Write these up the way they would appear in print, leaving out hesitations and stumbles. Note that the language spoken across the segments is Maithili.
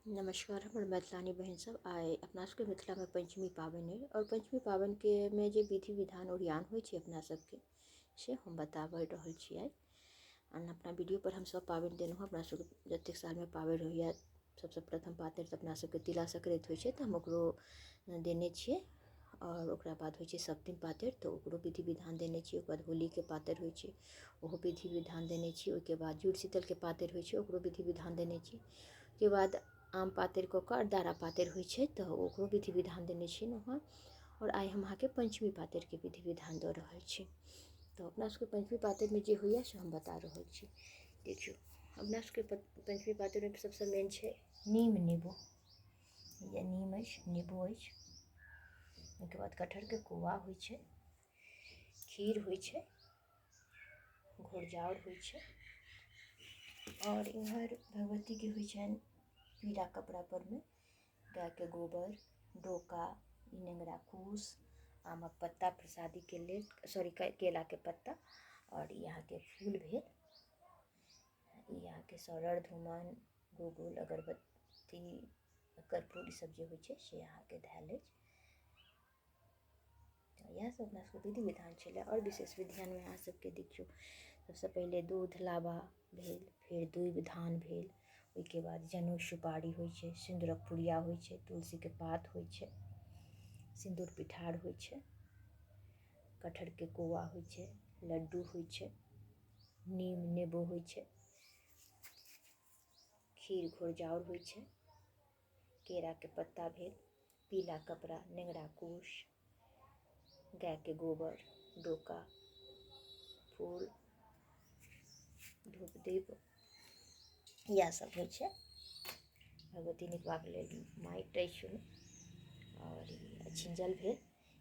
नमस्कार हमर मैथिलानी बहिन सब। आइ अपना सबके मिथिलामे पंचमी पाबनि अइ आओर पंचमी पाबनिके मे जे विधि विधान ओरियान होइ छै अपना सबके से हम बताबऽ रहल छी आइ। अपना वीडियो पर हम सब पाबनि देलहुँ हँ। अपना सबके जतेक सालमे पाबनि होइए सबसँ प्रथम पातरि तऽ अपना सबके तिला संक्रान्ति होइ छै, तऽ हम ओकरो देने छियै। आओर ओकरा बाद होइ छै सप्तमी पातरि, तऽ ओकरो विधि विधान देने छियै। ओकर बाद होलीके पातरि होइ छै, ओहो विधि विधान देने छियै। ओहिके बाद जुड़ शीतलके पातरि होइ छै, ओकरो विधि विधान देने छियै। ओहिके बाद आम पातरि कऽ कऽ अरदारा पातरि होइ छै, तऽ ओकरो विधि विधान देने छियै हम। आओर आइ हम अहाँके पंचमी पातरिके विधि विधान दऽ रहल छी। तऽ अपना सबके पंचमी पातरिमे जे होइए से हम बता रहल छी। देखियौ, अपना सबके पंचमी पातरिमे सबसँ मेन छै नीम नेबो। या नीम अछि, नेबो अछि। ओहिके बाद कटहरके कोआ होइ छै, खीर होइ छै, घोरजाउर होइ छै। आओर इम्हर भगवतीके होइ छनि पीला कपड़ा परमे गायके गोबर, डोका, नेंगरा कुश, आमक पत्ता प्रसादीके लेल, सॉरी केलाके पत्ता, आओर ई अहाँके फूल भेल। ई अहाँके सौरर, धूमन, गुगुल, अगरबत्ती, कर्पूर, ई सब जे होइ छै से अहाँके धयल अछि। तऽ इएह सब अपना सबके विधि विधान छलै। आओर विशेष विधानमे अहाँ सबके देखियौ, सबसँ पहिले दूध लाबा भेल, फेर दूभि धान भेल, ओहिके बाद जनउ सुपारी होइ छै, सिन्दूरक पुड़िया होइ छै, तुलसीके पात होइ छै, सिन्दूर पिठार होइ छै, कटहरके कोआ होइ छै, लड्डू होइ छै, नीम नेबो होइ छै, खीर घोरजाउर होइ छै, केराके पत्ता भेल, पीला कपड़ा, नेंगरा कुश, गायके गोबर, डोका, फूल, धूप दीप, इएह सब होइ छै। भगवती निपबाक लेल माटि अछि ओहिमे, आओर ई अछिञ्जल भेल।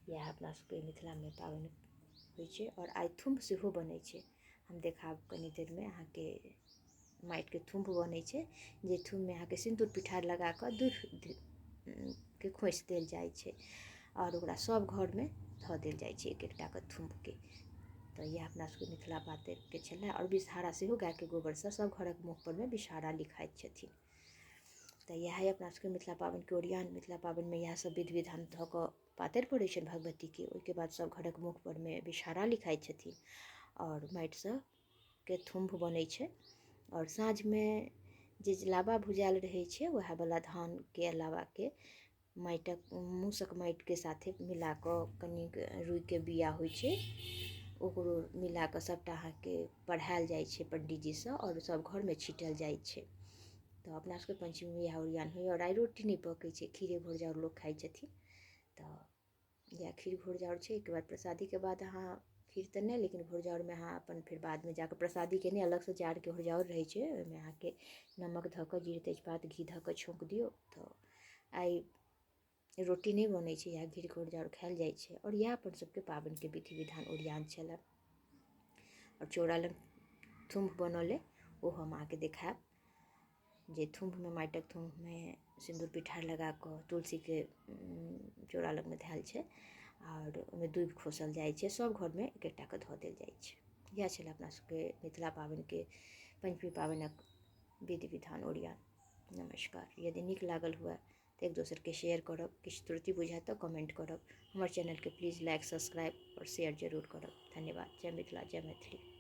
इएह अपना सबके मिथिलामे पाबनि होइ छै। आओर आइ थुम्भ सेहो बनै छै, हम देखायब कनी देरमे अहाँके। माटिके थुम्भ बनै छै, जे थुम्भमे अहाँके सिन्दूर पिठार लगा कऽ दूभि के खोँसि देल जाइ छै आओर ओकरा सब घरमे धऽ देल जाइ छै एक एकटाके थुम्भके। तऽ इएह अपना सबके मिथिला पातरिके छलै। आओर विषहारा सेहो गायके गोबरसँ सब घरक मुँह परमे विषहारा लिखाइत छथिन। तऽ इएह अपना सबके मिथिला पाबनिके ओरियान। मिथिला पाबनिमे इएह सब विधि विधान धऽ कऽ पातरि पड़ै छनि भगवतीके। ओहिके बाद सब घरक मुँह परमे विषहारा लिखाइत छथिन आओर माटिसँ के थुम्भ बनै छै। आओर साँझमे जे लाबा भुजायल रहै छै, वएहवला धानके लाबाके माटिक मूसक माटिके साथे मिलाकऽ कनिक रुइके बिआ होइ छै, ओकरो मिलाकऽ सबटा अहाँके पढ़ायल जाइ छै पंडीजीसँ आओर सब घरमे छीटल जाइ छै। तऽ अपना सबके पंचमीमे इएह ओरियान होइए। आओर आइ रोटी नहि पकै छै, खीरे घोरजाउर लोक खाइ छथिन। तऽ इएह खीर घोरजाउर छै। ओहिके बाद प्रसादीके बाद अहाँ खीर तऽ नहि, लेकिन घोरजाउरमे अहाँ अपन फेर बादमे जाकऽ प्रसादीके नहि अलगसँ जारके घोरजाउर रहै छै, ओहिमे अहाँके नमक धऽ कऽ जीर तेजपात घी धऽ कऽ छौँक दियौ। तऽ आइ रोटी नहि बनै छै, इएह खीर घोरजाउर खायल जाइ छै। आओर इएह अपन सबके पाबनिके विधि विधान ओरियान छलै। आओर चौरा लग थुम्भ बनल अइ, ओ हम अहाँके देखायब, जे थुम्भमे माटिक थुम्भमे सिन्दूर पिठार लगा कऽ तुलसीके चौरा लगमे धयल छै आओर ओहिमे दूभि खोसल जाइ छै, सब घरमे एक एकटाके धऽ देल जाइ छै। इएह छलै अपना सबके मिथिला पाबनिके पंचमी पाबनिक विधि विधान ओरियान। नमस्कार। यदि नीक लागल हुए तऽ एक दोसरके शेयर करब, किछु त्रुटि बुझायत तऽ कमेंट करब। हमर चैनलके प्लीज लाइक, सब्सक्राइब आओर शेयर जरूर करब। धन्यवाद। जय मिथिला, जय मैथिली।